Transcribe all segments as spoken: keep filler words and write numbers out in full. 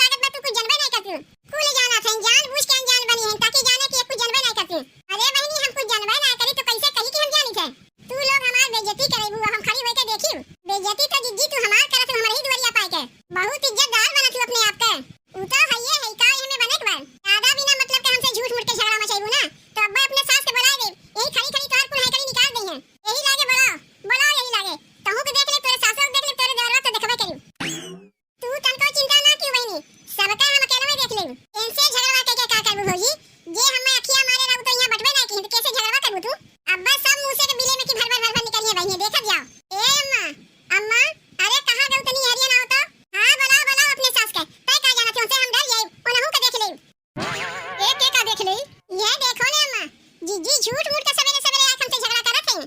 लागत बा तू कुछ जनबे नाहीं करती। कुल जानत हैं, जानबूझ के अनजान बनी हैं, ताकि जाने कि ये कुछ जनबे नाहीं करती। अरे बहिनी, हम कुछ जनबे नाहीं करी तो कैसे कही कि हम जानी थे? तू लोग हमार बेइज्जती करेबू, अब हम खड़ी होई के देखी। बेइज्जती तो जिज्जी तू हमार करत हो, हमरे ही दुआरिया पाए के। बहुत इज्जतदार बनत हो अपने आप के। उ तो हइये है, का एहमे बने के बा? ज्यादा बिना मतलब के हमसे झूठ मूठ के झगड़ा मचाइबू ना, तो अब्बे अपने सास के बुलाए देब। यही खड़ी खड़ी तोहर कुल हैकड़ी निकाल देइहैं। यही लागे बुलाओ, बुलाओ यही लागे। तहूँ के देख ले, तोरे सासो के देख ले, तोरे देवरवा तो देखबे करी। तू तनको चिंता ना कियो बहिनी, सबका हम अकेले में देख लेब। इनसे झगड़वा कइके का करबू भौजी? जे हमें अखिया मारे रहू तो यहाँ बटबे ना की, तो कैसे झगड़वा करबू तू? अब्बे सब मुँह से के बिले में की भर भर भर भर निकलिहैं बहिनी, देखत जाओ। ए अम्मा, अम्मा, अरे कहाँ गऊ तनी हरिया ना हो तो? हाँ, बुलाओ, बुलाओ अपने सास के। तै का जानत हो, उनसे हम डर जाइब, उनहू के देख लेब। ए, के का देख ले? ये देखो ने अम्मा, जिज्जी झूठ मूठ के सबेरे सबेरे आके हमसे झगड़ा करत है।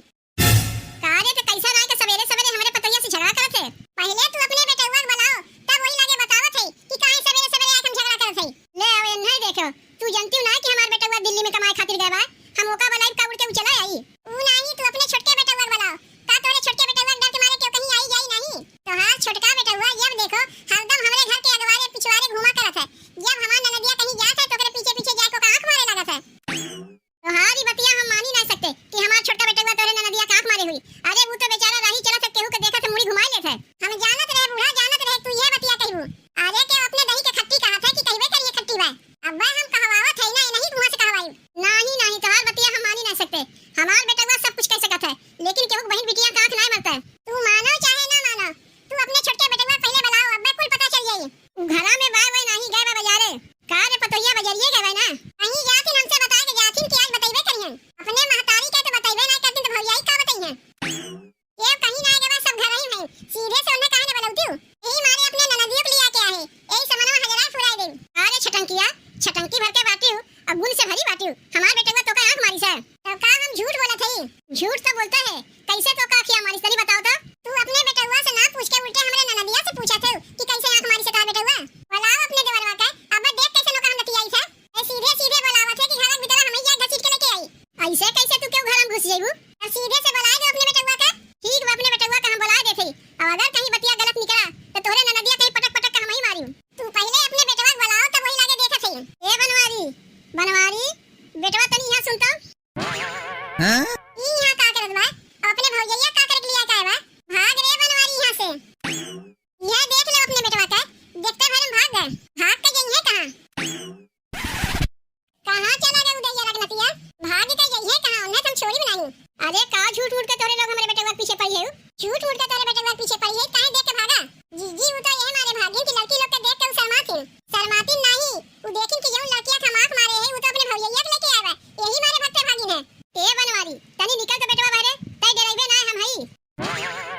का रे, ते कैसा राय के सबेरे सबेरे हमरे पतोहिया से झगड़ा करत है? पहिले तू अपने बेटउआ के बुलाओ, तब वही लागे बतावत है कि काहे सबेरे सबेरे आके हम झगड़ा करत है। ले आओ, एन्हे देखो, तू जानती हो ना कि हमार बेटउआ दिल्ली में कमाए खातिर गए बा, हम ओका बुलाइब का उड़ के उ चला आई? ऊ नाहीं, तू अपने छोटके बेटउआ के बुलाओ। का तोरे छोटके बेटउआ के डर के मारे केहू कहीं आई जाई नाहीं? तोहार छोटका बेटउआ जब देखो हरदम हमरे घर के अगवारे पिछवारे घूमा करत है। जब हमार ननदिया कहीं जात है तो ओकरे पीछे पीछे जाके ओका आँख मारे लागत है। तोहार ई बतिया हम मानी नाहीं सकते कि हमार छोटका बेटउआ तोरे ननदिया के आँख मारे हुई। अरे ऊ तो बेचारा राही चलत है, केहू के देखत है मुड़ी घुमाई लेत है। हम जानत रहे बूढ़ा, जानत रहे तू ये बतिया कहबू। अरे के अपने दही के खट्टी कहत है कि कहबे करिए खट्टी बा। अब्बे हम कहवावत है ना, नहीं कुआं से कहवाई। नाहीं, नाहीं, तोहार बतिया हम मानी नाहीं सकते। हमार बेटउआ सब कुछ कह सकत है, लेकिन केहू के बहिन बिटिया का आँख नाहीं मरता है। तू मानो चाहे ना मानो, तू अपने छोटके बेटउआ पहिले बुलाओ, अब्बे कुल पता चल जाई। उ घरा में बा वै नाहीं, गए बा बजारे। का रे पतोहिया, बजरिए गए बा ना? कहीं जातिन हमसे बताए के जातिन कि आज बतइबे करिहन। अपने महतारी के तो बतइबे ना करतिन तो भौजाई का बतइहन? केहू कहीं ना गवा, सब घर ही में। सीधे से उन्हें काहे न बुलौतियो? यही मारे अपने ननदियो के लिया के आहे। यही समनवा हजरा फुराए देम। अरे छटंकिया, छटंकी भर के बाटियो, अब गुण से भरी बाटियो। हमार बेटवा तोका आँख मारी से। तब का हम झूठ बोलत हई? झूठ तो बोलते है। कैसे तोका अखिया मारी से, तनी बताओ तो। तू अपने बेटवा से ना पूछ के उल्टे हमरे ननदिया से पूछत हो कि कैसे आँख मारी से तोहार बेटवा। बुलाओ अपने देवरवा के, अब देख कैसे नोका हम लतियाई से। ए, सीधे सीधे बोलावत है कि घर के भीतर हमही जाए घसीट के लेके आई। ऐसे कैसे तू केहू घर में घुस जइबू? अब सीधे से बोलाए दो अपने बेटवा के। ठीक बा, अपने बेटवा के हम बोलाए देत हई। अब अगर कहीं बतिया गलत निकला, तो तोहरे ननदिया कहीं पटक पटक के हमही मारी। तू पहिले अपने बेटवा के बोलाओ, तब वही लागे देखत हई। ए बनवारी, बनवारी, बेटवा तनी यहाँ सुन तो। हाँ? ई यहाँ का करत बा? अब अपने भौजैया का करे के लिए आए बा? भाग रे बनवारी यहाँ से। यह देख लो अपने बेटवा का, देखते भर में भाग गए। भाग के जइहे कहाँ? कहाँ चला गए उदैया रगनतिया? भाग के जइहे कहाँ? उन्हें तो हम छोड़ी बनानी। अरे का झूठ मूठ के तोरे लोग हमरे बेटवा के पीछे पड़ी है? झूठ मूठ के तोरे बेटवा के पीछे पड़ी है, काहे देख के भागा? जीजी, उ तो यह मारे भागिन कि लड़की लोग के देख के उ शर्मातिन। शर्मातिन नहीं, उ देखिन कि जौन लड़किया के हम आँख मारे है, उ तो अपने भौजैया के लेके आए बा, यही मारे भगते भागिन है। ए बनवारी, तनी निकल तो बेटवा बाहरे, तै डराइबे ना हम हई।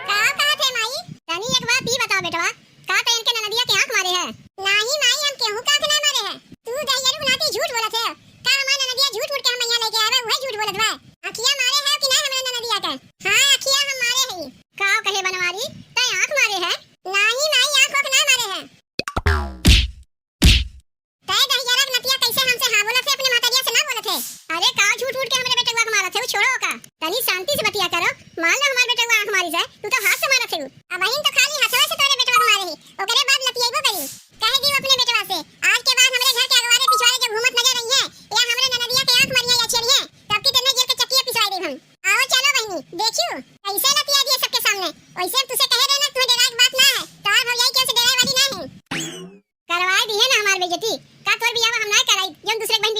का कहत है माई? तनी एक बात ई बताओ बेटवा, का तै इनके ननदिया के आँख मारे है? नाही माई, हम केहू के आँख ना मारे है। तू दहिजरू नाती झूठ बोलत है। का हमार ननदिया झूठ मूठ के हम यहाँ लेके आए बा, उहे झूठ बोलत बा। अखिया मारे है कि ना हमरे ननदिया के? हाँ, अखिया हम मारे है। का कहे बनवारी, तै आँख मारे है? नाही माई, आँख वाँख ना मारे है। तै दहिजरा के नतिया कैसे हमसे हाँ बोलत है, अपने महतरिया से ना बोलत है? अरे का झूठ मूठ के हमरे बेटवा के मारत है, उ छोड़ो का। तनी शांति से बतिया करो। मान लो हमार बेटवा आँख मारी जाए, तू तो हाथ से मारत है। अबहिन तो खाली हथवे से तोरे बेटवा के मारे ही, ओकरे बाद लतियेबो करी। कह दी अपने बेटवा से, आज के बाद हमरे घर के अगवारे पिछवारे जो घूमत नजर आई है, या हमरे ननदिया के आँख मारिया या छेड़िए, तब की तेने जेल के चक्किया पिछवाई देब हम। आओ चलो बहिनी, देखियो कैसे लतिया दिए सबके सामने। वैसे हम तुसे कहे रहे ना, तुम्हें डराए के बात ना है, तोहार भौजाई केहू से डराए वाली ना है। करवाए दिहे ना हमार बेइज्जती। का तोर बियाह हम ना कराई, जौन दूसरे के बहिन